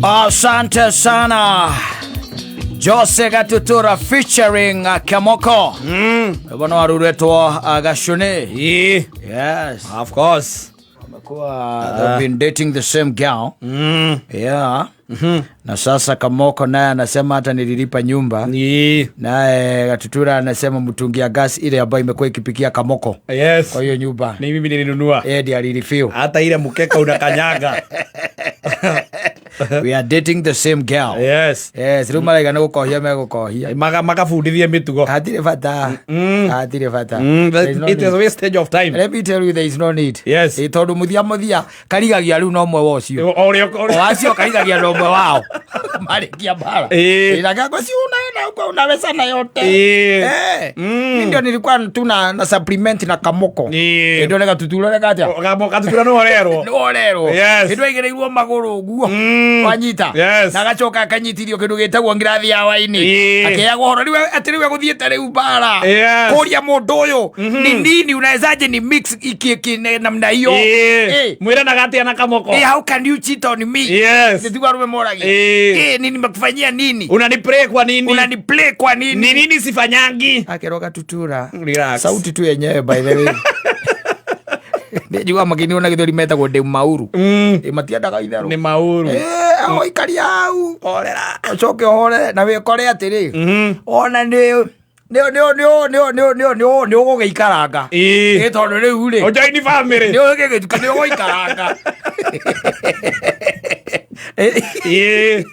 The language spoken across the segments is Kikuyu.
Asante sana Jose Gatutura featuring Kamoko. Bwana waruretwo Gashune. Ĩĩ, Yes. of course. Wamekuwa they've been dating the same girl. Yeah. Na sasa Kamoko naye anasema hata nililipa nyumba. Ĩĩ. Naye Gatutura anasema mtungi ya gas ile ambayo imekuwa ikipikia Kamoko Yes. kwa hiyo nyumba. Ni mimi nilinunua. Yeye ndiye alilifill. Hata ile mkeka unakanyaga. We are dating the same girl. Yes. Yes, rĩu maraiga nĩ gũkohia megũkohia. Makabundithie mĩtugo. Hatirĩ bata. Hatirĩ bata. There is no It is need. wastage of time. Let me tell you there is no need. Yes. Ĩ, tondũ mũthia mũthia karigagia rĩu no ũmwe wa ũcio. O ũrĩa O acio karigagia na ũmwe wao. Marĩkia mbara. Ĩ. Ĩ, na ngakwa si unaenda huko unaweza na yote. Ĩ. Eh. Mimi ndio nilikuwa tu na supplement na Kamoko. Ĩ. Ndio rega tutura rega atia. Gatutura nĩ ũrerwo. Nĩ worerwo. Yes. Nĩ ndwaigĩrĩirwo magũrũ ũguo. Wanyita. Yes. Na agacoka akanyitithio kĩndũ gĩtagwo ngirathi ya waini. Ĩ. Akĩheagwo ũhoro rĩu atĩ rĩu egũthiĩte rĩu mbara. Yes. Kũria mũndũ ũyũ ni nini unawezaje ni mix iki namna hiyo. Ĩ. Eh. Mwĩranaga atĩa na Kamoko? Eh, how can you cheat on me? Yes. Nĩtiguo arũme moragia. Ĩ. Eh, nini nimekufanyia nini? Unaniplay kwa nini? Unaniplay kwa nini? Ni nini sifanyangi? Akerwo Gatutura. Relax. Sauti tu yenyewe by the way. Njiguaga makĩinĩrwo na gĩthweri metagwo ndĩ mauru. Ĩ, matiendaga itherũ. Nĩ mauru. Eh, oikaria hau. Horera. Ũcoke ũhorere na wĩkore atĩrĩ. Ona nĩ nĩ nĩ nĩ nĩ nĩ nĩ nĩ nĩ ũgũgĩikaranga. Ĩ. Ĩ, tondũ rĩu rĩ. Ũjoini family. Nĩ ũgĩgĩtuka nĩ ũgũikaranga. Ĩ.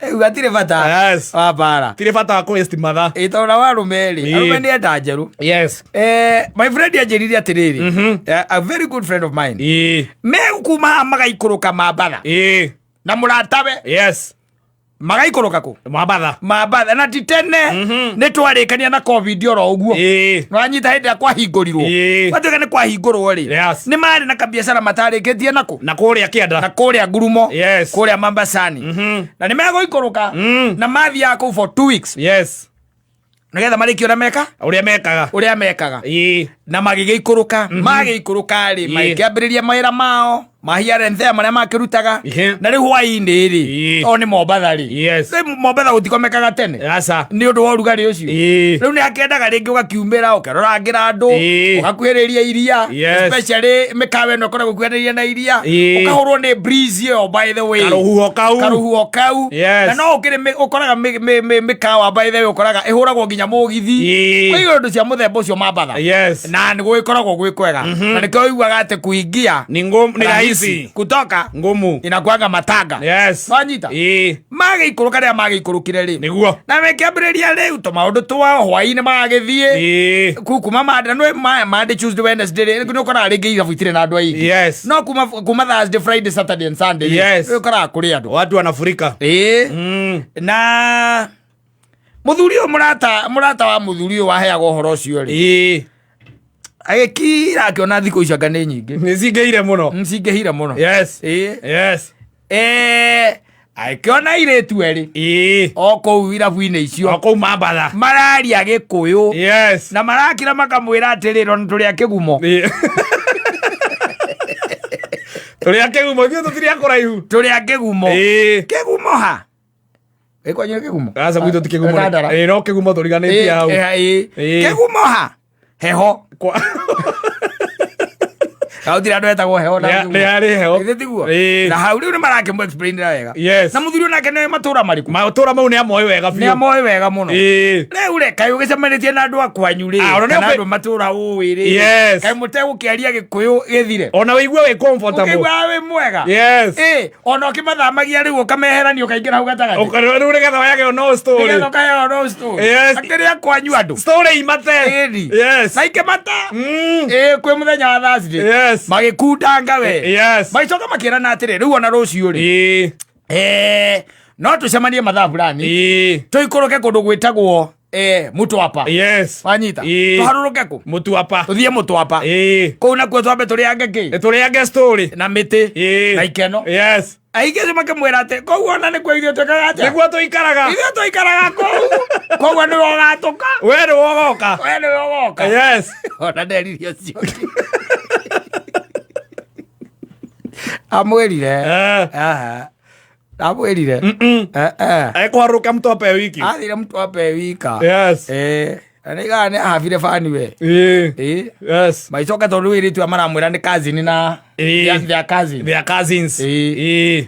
Rĩu hatirĩ bata Yes. wa mbara. Tirĩ bata wa kũ waste mathaa. Ĩ, tondũ nao arũme rĩ, Ĩ. arũme nĩ enda njerũ. Yes. Eh, my friend anjĩrire atĩrĩrĩ, a very good friend of mine, Ĩ. megũkuma haha magaikũrũka Mambatha Ĩ. na mũratawe Yes. magaikũrũka kũ Mambatha. Mambatha na ti tene nĩ twarĩkania na COVID oro ũguo. Ĩ. Nĩwanyita hĩndĩ ĩrĩa kwahingũrirwo. Ĩ. Gwatuĩka nĩ kwahingũrwo rĩ, Yes. nĩ marĩ na kabiacara matarĩkĩtie nako Na kũrĩa kĩanda. na kũrĩa ngurumo. Yes. Kũrĩa Mambasani. Na nĩ megũikũrũka na mathiaga kũu for 2 weeks Yes. nĩgetha marĩkie ũrĩa meka Ũrĩa mekaga. ũrĩa mekaga. Ĩ. Na magĩgĩikũrũka, magĩikũrũka rĩ, Ĩ. magĩkĩambĩrĩria mawĩra mao ma here and there marĩa makĩrutaga. Ihe. Na rĩu hwaĩ-inĩ rĩ, Ĩ. o nĩ Mombatha rĩ, Yes. rĩu Mombatha gũtikomekaga tene Aca. nĩ ũndũ wa ũrugarĩ ũcio. Ĩ. Rĩu nĩ akĩendaga rĩngĩ ũgakiumĩra ũkerorangĩra andũ, Ĩ. ũgakuhĩrĩria iria, Yes. especially mĩkawa ĩno ĩkoragwo ĩkuhanĩrĩirie na iria, Ĩ. ũkahũrwo nĩ breeze ĩyo by the way, Karũhuho kau. Karuhuho kau. Yes. Na no ũkĩrĩ ũkoraga mĩkawa by the way ũkoraga ĩhũragwo nginya mũgithi. Ĩ. Kwĩ indo cia mũthemba ũcio Mambatha. Yes. Na nĩ gũgĩkoragwo gwĩ kwega na nĩkĩo ũiguaga atĩ kuingia Ni ngumu, ni rahisi. Kutoka Ngumu. inakuanga matanga. Yes. Wanyita? Ĩ. Magĩikũrũka rĩrĩa magĩikũrũkire rĩ, Nĩguo. na mekĩambĩrĩria rĩu tũmaũndũ twao hwaĩ-inĩ magagĩthiĩ Ĩ. kuma Monday, na nĩ Monday, Tuesday, Wednesday rĩ, nĩ ũkoraga rĩngĩ irabu itirĩ na andũ aingĩ. Yes. No kuma Thursday, Friday, Saturday and Sunday rĩ, Yes. nĩ ũkoraga kũrĩ andũ. Watu wanafurika. Ĩĩ. Na mũthuri ũyũ, mũrata wa mũthuri ũyũ waheaga ũhoro ũcio rĩ, Ĩ. agĩkira akĩona thikũ icio anga nĩ nyingĩ. Nĩ cingĩhire mũno. Cingĩhire mũno. Yes. Ĩĩ. Yes. Eh, agĩkĩona airĩtu erĩ Ĩ. o kũu irabu-inĩ O icio kũu Mambatha. mararia Gĩkũyũ Yes. na marakira makamwĩra atĩrĩrĩ, ona tũrĩ a kĩgumo. Ĩ. Tũrĩ a kĩgumo, ithuĩ tũtirĩ a kũraihu. Tũrĩ a kĩgumo. Ĩ. Kĩgumo ha ĩkwanyu nĩ kĩgumo? Aca, gwitũ ti kĩgumo. Dandara. Ĩ, no kĩgumo tũriganĩtie hau. Ĩ, ĩ. Ĩ. Kĩgumo ha heho? Gũtirĩ andũ etagwo heho na Nĩ harĩ heho. Githĩ tiguo? Ĩ. Na hau rĩu nĩ marakĩmũ explainĩra wega. Yes. Na mũthuri nake nĩ matũra marĩkũ? Matũra mau nĩ amoĩ wega Nĩ biũ. amoĩ wega mũno. Ĩ. Rĩu rĩ, kaĩ ũgĩcemanĩtie na andũ a kwanyu rĩ, Ah, ona nĩ kana ũkĩ- andũ matũra ũĩ rĩ, Yes. kaĩ mũtegũkĩaria Gĩkũyũ gĩthire? Ona wĩigue wĩ comfortable. Ũkĩigua wĩ mwega. Yes. Ĩ, ona ũkĩmathamagia rĩu ũkameherania ũkaingĩra hau gatagatĩ. Rĩu nĩgetha wayage no story. Nĩgetha ũkaheo no story. Yes. Akĩrĩ a kwanyu andũ. Story imate. Ĩni. Yes. Na ikĩmata. Ĩ, kwĩ mũthenya wa Thursday. Yes. Magĩkundanga we. Yes. Magĩcoka makĩrana atĩrĩ, rĩu ona rũciũ rĩ, Ĩ. No tũcemanie mathaa fulani, Ĩ. tũikũrũke kũndũ gwĩtagwo Mũtwapa. Yes. Wanyita? Ĩ. Tũharũrũke kũ? Mũtwapa. Tũthiĩ Mũtwapa. Ĩ. Kũu nakuo twambe tũrĩange kĩ? Tũrĩange story. Na mĩtĩ. Ĩ. Na ikeno. Yes. Aingĩ acio makĩmwĩra atĩ kũu ona nĩkuo ithuĩ twĩkaga atĩa? Nĩguo tũikaraga. Ithuĩ tũikaraga kũu, koguo nĩwe ũgatũka. We nĩwe ũgoka. We nĩwe ũgoka. Yes. Ona nderirie ũcio ũngĩ amwĩrire. Eh. Aha. Ndamwĩrire. Eh, eh. Ekũharũrũka mtwape wiki. Athire mtwape wika. Yes. Eh, na nĩigaga nĩ ahabire bani we. Ĩĩ. Ĩĩ. Yes. Magĩcoka tondũ rĩu airĩtu aya maramwĩra nĩ cousin na Ĩĩ. their cousin. Their cousins. Ĩĩ. Ĩĩ.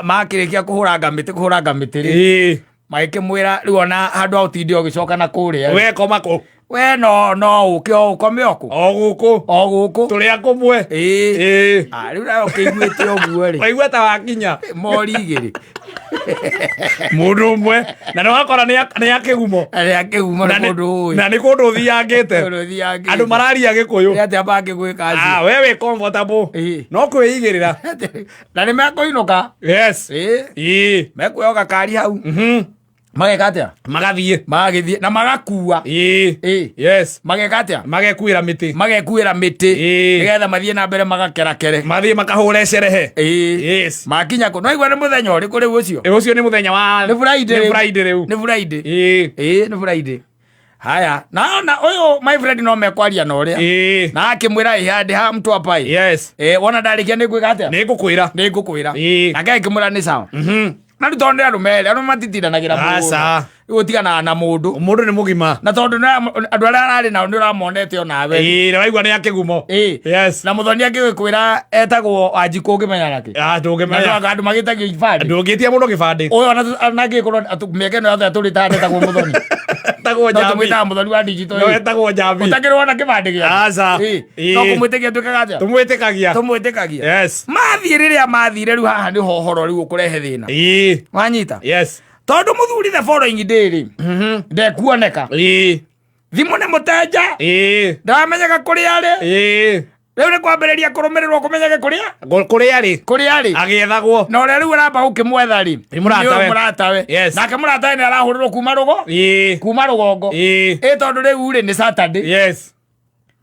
Makĩrĩkia kũhũranga mĩtĩ kũhũranga mĩtĩ rĩ Ĩĩ. magĩkĩmwĩra rĩu ona handũ ha ũtinde ũgĩcoka na kũrĩa rĩ, We koma kũ? we no no ũke o ũkome o kũ O gũkũ. o gũkũ. Tũrĩ a kũmwe. Ĩĩ. Ĩĩ. Ah, rĩu nawe ũkĩiguĩte ũguo rĩ Waigua ta wakinya. mori igĩrĩ Mũndũ ũmwe. Na nĩ wakora nĩ a kĩgumo. arĩa kĩgumo Na nĩ kũndũ ũĩ Na nĩ kũndũ ũthiangĩte. Kũndũ ũthiangĩte. Andũ mararia Gĩkũyũ. Nĩ atĩa mangĩgwĩka acio? Ah, we wĩ comfortable. Ĩĩ. No kwĩigĩrĩra. Na nĩ mekũinũka. Yes. Ĩĩ. Ĩĩ. Mekuoya gakari hau. Mageka atĩa? Magathiĩ. Magagĩthiĩ na magakua. Ĩĩ. Ĩĩ. Yes. Mageka atĩa? Magekuĩra mĩtĩ. Magekuĩra mĩtĩ. Ĩĩ. Nĩgetha mathiĩ na mbere magakerakere. Mathiĩ makahũre cerehe. Ĩĩ. Yes. Makinya kũ? No igua nĩ mũthenya ũrĩkũ rĩu ũcio? Ĩ, ũcio nĩ mũthenya wa Nĩ Friday Nĩ rĩu. Friday rĩu. Nĩ Friday. Ĩĩ. Ĩĩ, nĩ Friday. Haya, na na ũyũ my friend no mekwaria na ũrĩa. Ĩĩ. Na akĩmwĩra ĩ handĩ ha mtwapa ĩ. Yes. Eh, wona ndarĩkia nĩ ngwĩka atĩa? Nĩ ngũkwĩra. Nĩ ngũkwĩra. Ĩĩ. Nake akĩmwĩra nĩ sawa. Na rĩu tondũ nĩ arũme erĩ, arũme matitindanagĩra mũno. Aca. Rĩu ũtiganaga na mũndũ. Mũndũ nĩ mũgima. Na tondũ andũ arĩa ararĩ nao nĩ ũramonete onawe. Ĩĩ, na waigua nĩ a kĩgumo. Ĩĩ. Yes. Na mũthoni angĩgĩkwĩra etagwo Wanjikũ ũngĩmenya nakĩ? Ah, Na ndũngĩmenya. andũ magĩtagio ibandĩ. Ndũngĩtia mũndũ gĩbandĩ. Ũyũ ona angĩkorwo mĩaka ĩno yothe atũrĩte andetagwo mũthoni. Etagwo No Njambi. tũmwĩtaga mũthoni wa digital. No etagwo Njambi. Ũtakĩrĩ wona kĩbandĩ gĩake? Aca. Ĩĩ. Ĩĩ. No kũmwĩtĩkia twĩkaga atĩa? Tũmwĩtĩkagia. Tũmwĩtĩkagia. Yes. Mathiĩ rĩrĩa mathire rĩu haha nĩho ũhoro rĩu ũkũrehe thĩna. Ĩĩ. Wanyita? Yes. Tondũ mũthuri the following day rĩ, ndekuoneka. Ĩĩ. Thimũ nĩ mũtenja, Ĩĩ. ndaramenyeka kũrĩa arĩ. Ĩĩ. Rĩu nĩ kwambĩrĩria kũrũmĩrĩrwo kũmenyeke kũrĩa Kũrĩa rĩ? kũrĩa arĩ. Agĩethagwo. Na ũrĩa rĩu ũramba gũkĩmwetha rĩ, Nĩ mũratawe. nĩ mũratawe. Yes. Nake mũratawe nĩ arahũrĩrwo kuma rũgo Ĩĩ. kuma rũgongo. Ĩĩ. Ĩ tondũ rĩu rĩ nĩ Saturday. Yes.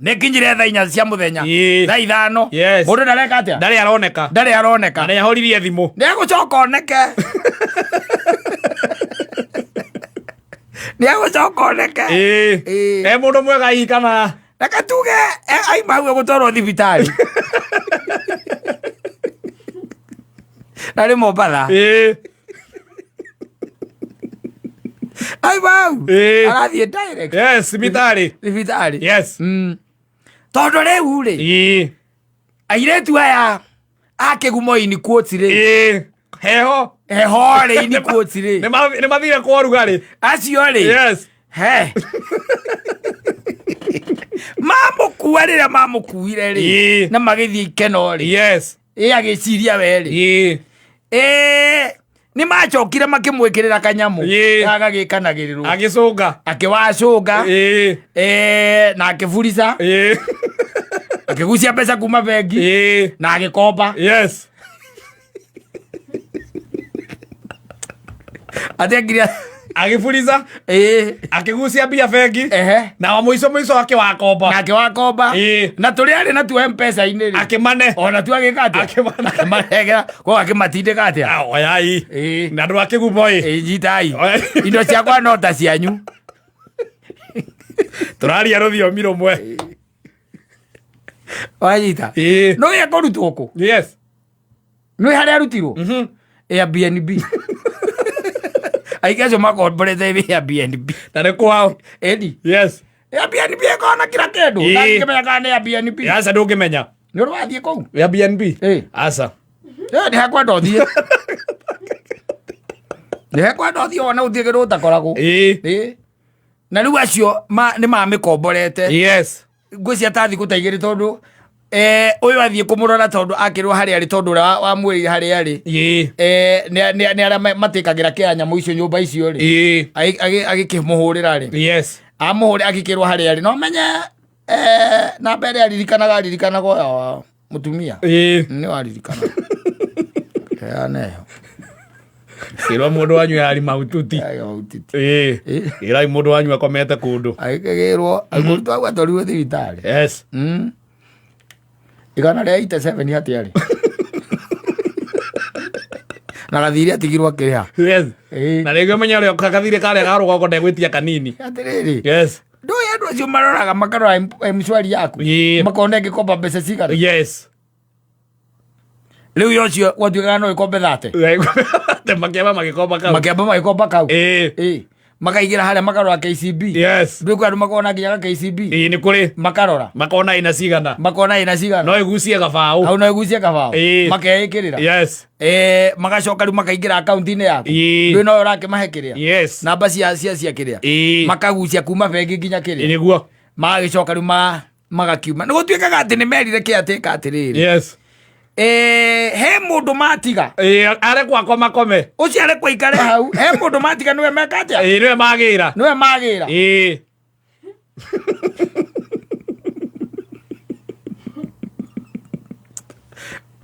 Nĩ kinyire thaa 4 cia mũthenya. Ĩĩ. Thaa 5. Yes. Mũndũ ndareka atĩa? Ndarĩ aroneka. Ndarĩ aroneka. Na nĩ ahoririe thimũ. Nĩ egũcoka oneke. Nĩ egũcoka oneke. Ĩĩ. Ĩĩ. E mũndũ mwega hihi kana? Reke tuge aima hau egũtwarwo thibitarĩ. Na nĩ Mombatha. Ĩĩ. Aima hau. Ĩĩ. Arathiĩ direct Yes, thibitarĩ. thibitarĩ. Yes. Tondũ rĩu rĩ, Ĩĩ. airĩtu aya a kĩgumo in quotes rĩ, Ĩĩ. Heho. heho rĩ in quotes rĩ, Nĩ mathire kwa ũrugarĩ. acio rĩ, Yes. he mamũkua rĩrĩa mamũkuire rĩ, Ĩĩ. na magĩthiĩ ikeno rĩ, Yes. ĩ agĩciria we rĩ, Ĩĩ. ĩ nĩ macokire makĩmwĩkĩrĩra kanyamũ Ĩĩ. gagagĩkanagĩrĩrwo Agĩcũnga. akĩwacũnga Ĩĩ. ĩ, na akĩburica Ĩĩ. akĩgucia mbeca kuma bengi Ĩĩ. na agĩkomba Yes. atengire Agĩburica. ĩĩ Akĩgucia mbia bengi. ehe Na wa mũico mũico akĩwakomba. nake wakomba Ĩĩ. na tũrĩa arĩ natuo mpesa-inĩ rĩ Akĩmane. ona tu agĩka atĩa Akĩmane. akĩmanengera koguo akĩmatindĩka atĩa Ah, oyai. Ĩĩ. Na andũ a kĩgumo ĩ. Ĩĩ, nyitai Oyai. indo ciakwa no ta cianyu Tũraria rũthiomi rũmwe. wanyita Ĩĩ. no ekũrutwo kũ Yes. nĩ harĩa arutirwo Airbnb aingĩ acio makomborete Airbnb Na nĩ kwao. ĩni Yes. Airbnb ĩkoragwo na kila kĩndũ Ĩĩ. ndangĩmenya kana nĩ Airbnb Aca ndũngĩmenya. nĩ ũrĩ wathiĩ kũu Airbnb. Ĩĩ. Aca. Ĩ, nĩ hekwenda ũthiĩ nĩ hekwenda ũthiĩ wone ũthiĩ kĩndũ ũtakoragwo Ĩĩ. Ĩĩ. Na rĩu acio nĩ mamĩkomborete Yes. ngwĩcia ta thikũ ta igĩrĩ tondũ ũyũ athiĩ kũmũrora tondũ akĩrwo harĩa arĩ tondũ ũrĩa wamwĩrire harĩa arĩ Ĩĩ. Nĩ arĩa matĩkagĩra kĩa nyamũ icio nyũmba icio rĩ Ĩĩ. Agĩkĩmũhũrĩra rĩ Yes. amũhũrĩ agĩkĩrwo harĩa arĩ no menye namba ĩrĩa aririkanaga aririkanaga ũyũ wa mũtumia Ĩĩ. nĩ waririkana heana ĩyo Ĩrwo mũndũ wanyu yarĩ mahututi. Ĩyo mahututi. Ĩĩ. Ĩĩ. Ĩrai mũndũ wanyu akomete kũndũ. Agĩkĩgĩrwo mũrutwo hau atwarirwo thibitarĩ. Yes. 187 hatiarĩ na gathirĩ atigirwo akĩrĩha. Yes. Ĩĩ. Na rĩngĩ ũmenye ũrĩa gathirĩ karĩa ga rũgongo ndegwĩtia kanini. Atĩrĩrĩ, Yes. ndũĩ andũ acio maroraga makarora mshwari yaku Ĩĩ. makona ĩngĩkomba mbeca cigana. Yes. Rĩu yo ũcio gwatuĩkaga no ĩkombe 30. Makĩamba magĩkomba kau. Makĩamba magĩkomba kau. Ĩĩ. Ĩĩ. Makaingĩra harĩa makarora KCB. Yes. Ndũĩ kwĩ andũ makoragwo nginya ga KCB. Ĩĩ, nĩ kũrĩ. Makarora. Makona ĩna cigana. Makona ĩna cigana. No ĩgucie gabaũ. Hau no ĩgucie kabaũ. Ĩĩ. Makeĩkĩrĩra. Yes. Magacoka rĩu makaingĩra akaunti-inĩ yaku. Ĩĩ. Ndũĩ nowe ũrakĩmahe kĩrĩa. Yes. Namba cia kĩrĩa. Ĩĩ. Makagucia kuma bengi nginya kĩrĩa. Nĩguo. Magagĩcoka rĩu magakiuma. Nĩ gũtuĩkaga atĩ nĩ merire kĩatĩka atĩrĩrĩ. Yes. He mũndũ matiga. Ĩĩ, arekwo akomakome. Ũcio arekwo aikare hau. He mũndũ matiga nĩwe meka atĩa? Ĩĩ, nĩwe magĩra. Nĩwe magĩra. Ĩĩ.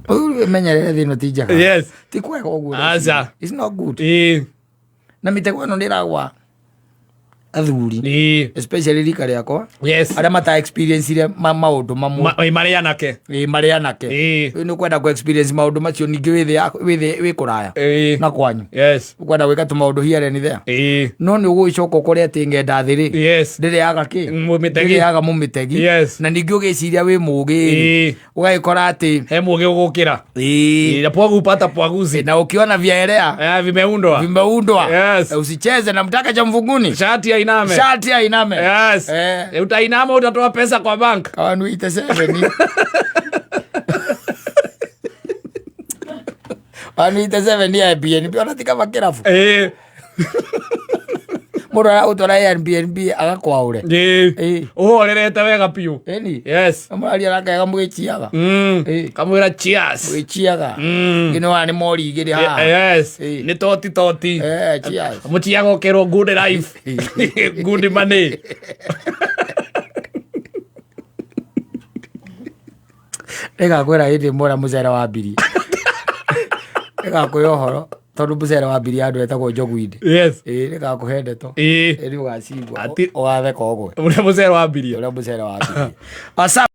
Ũyũ menyerere thĩ ĩno ti njega. Yes. Ti kwega ũguo. Aca. It's not good. Ĩĩ. Na mĩtego ĩno nĩ ĩragwa athuri. Ĩĩ. Especially rika rĩakwa. Yes. Arĩa mata experience maũndũ mamwe. Ĩĩ, marĩ anake. Ĩĩ, marĩ anake. Ĩĩ. Rĩu nĩ ũkwenda kũ experience maũndũ macio ningĩ wĩ thĩ wĩ thĩ wĩ kũraya. Ĩĩ. Na kwanyu. Yes. Ũkwenda gwĩka tũmaũndũ here and there. Ĩĩ. No nĩ ũgũgĩcoka ũkore atĩ ng'enda thĩ rĩ. Yes. Ndĩrĩaga kĩ? Mũmĩtegi. Ndĩrĩaga mũmĩtegi. Yes. Na ningĩ ũgĩciria wĩ mũgĩ rĩ. Ĩĩ. Ũgagĩkora atĩ He mũgĩ ũgũkĩra. Ĩĩ. Ĩĩ, pwagu pata pwaguzi. Na ukiona vyaelea Vimeundwa. Vimeundwa. Yes. Usicheze na mtaka cha mvunguni. Shati ya iname. Shati ya iname. Yes. Utainama utatoa pesa kwa bank. Kawanuite 7. Wanuite 7 ya Airbnb ona ti kaba kĩrabu. Ĩĩ. Mũndũ aragũtwara Airbnb agakwaũre. Ĩĩ. Ĩĩ. Ũhorerete wega biũ. Ĩni. Yes. Mũraria nakega mũgĩciaga. Ĩĩ. Kamwĩra cheers. Mũgĩciaga. Ngĩno wa nĩ mori igĩrĩ haha. Yes. Ĩĩ. Nĩ toti toti. Cheers. Mũciaga ũkĩrwo good life. Good money. Nĩgakwĩra hĩndĩ ĩmwe ũrĩa mũcere wambirie. Nĩgakũhe ũhoro tondũ mũcere wambirie handũ hetagwo Njogu-inĩ. Yes. Ĩĩ nĩgakũhe ndeto. Ĩĩ. Ĩĩ nĩũgacigua. Ati- Ũgatheka ũgwe. Ũrĩa mũcere wambirie. Ũrĩa mũcere wambirie. Asa.